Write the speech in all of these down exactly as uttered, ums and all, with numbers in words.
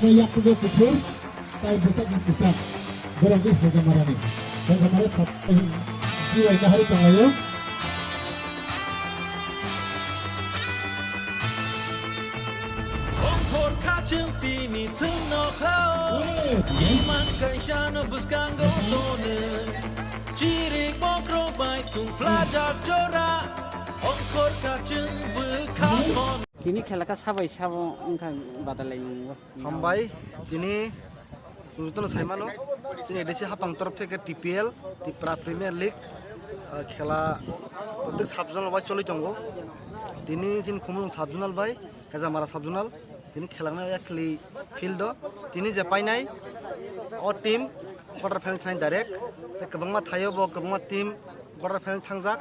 Yakubu kuphur, tai bwsakni kwchak. Borok khe Hojamarani. Hojamara sat-, jibai kahari tonglaio. Ongkhor kachwng tini thwngno phao. Imang kaisano bwskango tono. Chirik bokrok bai tungphlajak jora. Ongkhor kachwng bwkha mon. Tini khela kha sabai sabo wngkha badalaimung bo. Hambai, tini chwng jotono sai mano, chini A D C hapang torof theke T P L, Tipra Premier League, ah, khela protek sub zonal wise choli tongo. Tini chini Khumulwng sub zonal bai Hejamara sub zonal, tini khela wngna yakli field o, tini je painai o team quarter final thanai direct, tei kwbangma thaio bo kwbangma team quarter final thangjak.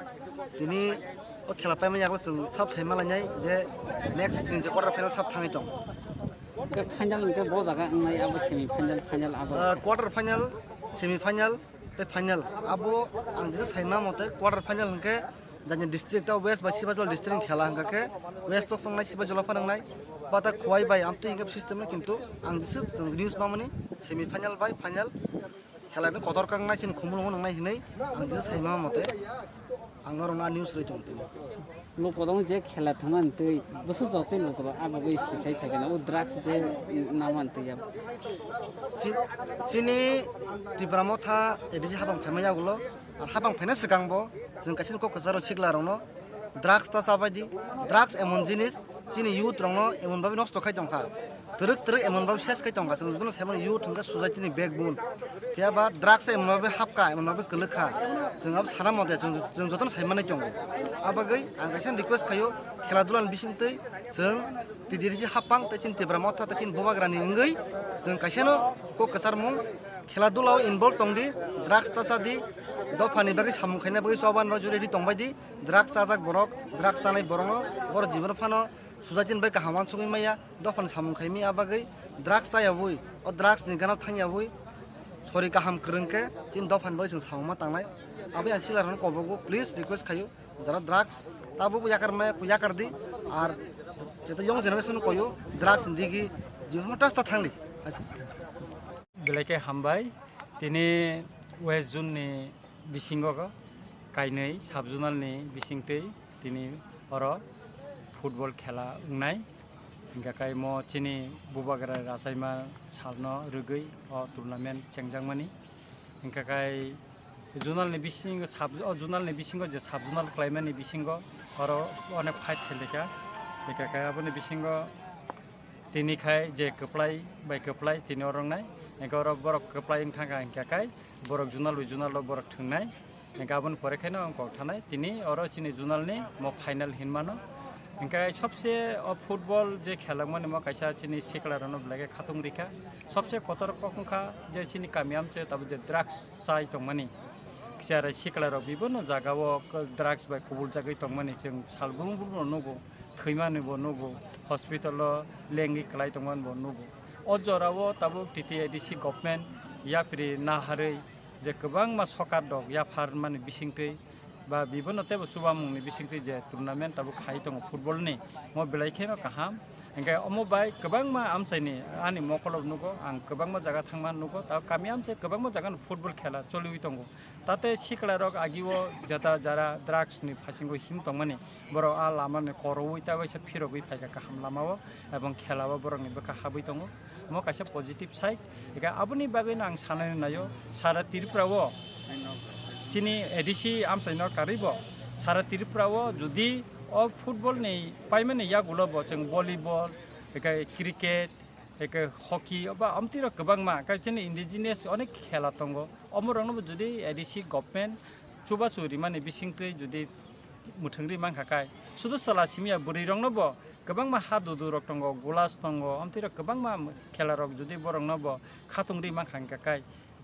Tini o khela paimani yago chwng sab sai malainai je next ni je quarter final sab thangwi tong. Hwnkhe final hwnkhe bo jaga wngnai abo semi final, final abo. Ah, quarter final, semi final tei final abo ang jesa saima mote quarter final hwnkhe jani district o West bai Sibajol district ni khela hwnkha khe West o phangnai Sibajol o phanangnai bata Khowai bai amtwi hwnkhe system no kintu ang jesa chwng news mamani semi final bai final. Khela ni kotor kang nai chini Khumulwng nang nai hinwi ang jesa saima mote ang norok no news rwi tong tini. Lukodong je khela thangmani twi bwswk jotoi lukorok abagwi sisai phaikhe o drugs je namani twi. Chi-, chini Tipra Motha A D C hapang phaima yagulo, ar hapang phaina swkang bo chwng kaisa kok kwcharo sikla rokno drugs ta chabai di, drugs emon jinis chini youth rokno emon bhabe nosto khai tongkha. Twrwk twrwk emon bhabe ses khai tongkha, chwng jotono saimano youth hwnkhe society ni backbone. Phiya ba drugs emon bhabe hapkha, emon bhabe kwlwkha. Chwng abo sana mote chwng, chwng jotono saimanwi tongo. Abagwi ang kaisa request khaio, khela dula ni bisingtwi chwng T D R C hapang tei chini Tipra Motha tei chini Bubagrani wngwi chwng kaisano kok kwcharmung, khela dula o involve tongdi, drugs ta chadi, dophani bagwi samung khaina bagwi choban bagwi ready tongbaidi, drugs chajak borok, drugs chanai borokno borok jibono phano society ni bai kaham uansukgwi maya. Dophani samung khaimi, a bagwi drugs chayawi, o drugs ni gana thangyawi sori kaham kwrwng khe chini dophani bagwi chwng samung ma tangnai. Aboni ang sikla rokno kobogo please request khaio, jara drugs tabuk yakar maya yakar di, ar jeta young generation koyo drugs ni digi jibon tasta thangdi. Belai khe hambai, tini West Zone ni bisingo kainwi sub zonal ni bisingtwi tini oro football khela wngnai. Hingkha khe mo chini Bubagra rachaima salno rwgwi o tournament chengjakmani. Hingkha khe zonal ni bisingo sub, o zonal ni bisingo je sub zonal khlaimani bisingo oro onek fight khelikha. Hingkha khe aboni bisingo tini khai je kwplai bai kwplai tini oro wngnai. Hingkhe oro borok kwplai wngkha kha hingkha khe borok zonal bai zonal o borok thwngnai. Hingkhe aboni pore khe no wng kok thanai tini oro chini zonal ni mo final hinmano. Hingkhe sobse o football je khelangmani mo kaisa chini sikla rokno belai khe khatung rikha. Sobse kotor kok wngkha je chini kami amche tabuk je drugs chai tongmani. Kisa rai sikla rok bibinno jaga o drugs bai kubul jagwi tongmani chwng sal brum brum no nugo. Thwimani bo nugo, hospital o lengwi kwlai tongmani bo nugo. O jora o tabuk T T A D C government yapri naharwi je kwbangma sokar rok yapharmani bisingtwi ba bibinno teibo chubamungni bisingtwi je tournament tabuk khai tongo football ni, mo belai kheno kaham. Hingkhe omo bai kwbangma amchaini ani mokolo nugo, ang kwbangma jaga thangma nugo, tabuk kami amchai kwbangma jaga no football khela choliwi tongo. Tate sikla rok agi o jeta jara drugs ni phasingo him tongmani, borok a lama ni koroui ta waisa phirogwi phaikha kaham lama o, ebong khela o borok ni bwkha habwi tongo. Omo kaisa positive side. Eka aboni bagwi no ang sanai naio, sara Tripura o chini A D C amchai no karwi bo sara Tripura o jodi o football ni paimani yagulo bo chwng volleyball, eka cricket, eke hockey, oba amtwi rok kwbangma, khe chini indigenous onek khela tongo. Omo rokno bo jodi A D C government chubachu rimani bisingtwi jodi mwthangri mankha khai, sudu chwla simi ya bwrwi rokno bo kwbangma ha dudu rok tongo, gulas tongo, amtwi rok kwbangma khela rok jodi borokno bo khatungri mankha hwnkha khai,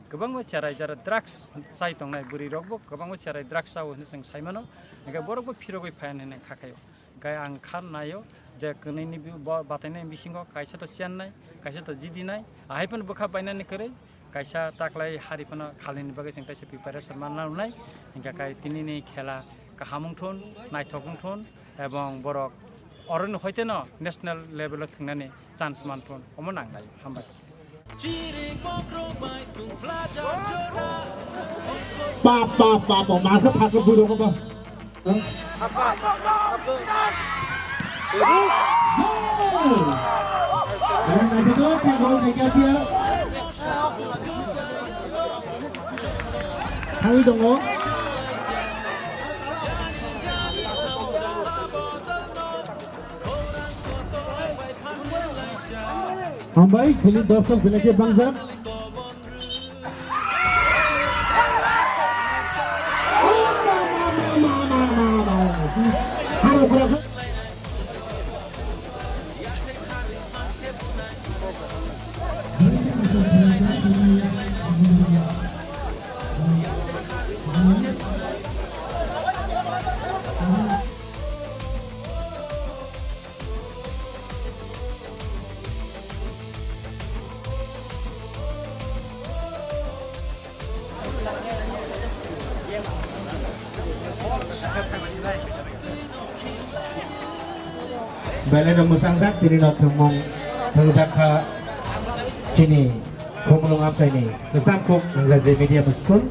kwbangma cherai jara drugs chai tongnai bwrwi rok bo kwbangma cherai drugs chao hinwi chwng sai mano, hwnkhe borok bo phirogwi phai hinwi kha khaio. Hingkhe ang kha naio je kwnwini bi-, bo bataini bisingo kaisa to chennai, kaisa to jidinai, ahai phano bwkha bainani kwrwi, kaisa taklai hari phano khalini bagwi chwng kaisa preparation manna rwnai. Hingkhe kai tinini khela kaham wngthun, naithok wngthun, ebong borok Oroni hoiteno national level o thwngnani chance manphun omo nangnai. Hambai. Pap, pap, pap, pap, masa phat ko buro ko ba. Thangwi tongo. Hambai, kini dorshok belai khe bangjak. Belai no mwchang jak, tini no thwngmung thwngjak kha chini Khumulwng Amchaini Kwcham Kuk Ingraji Medium School.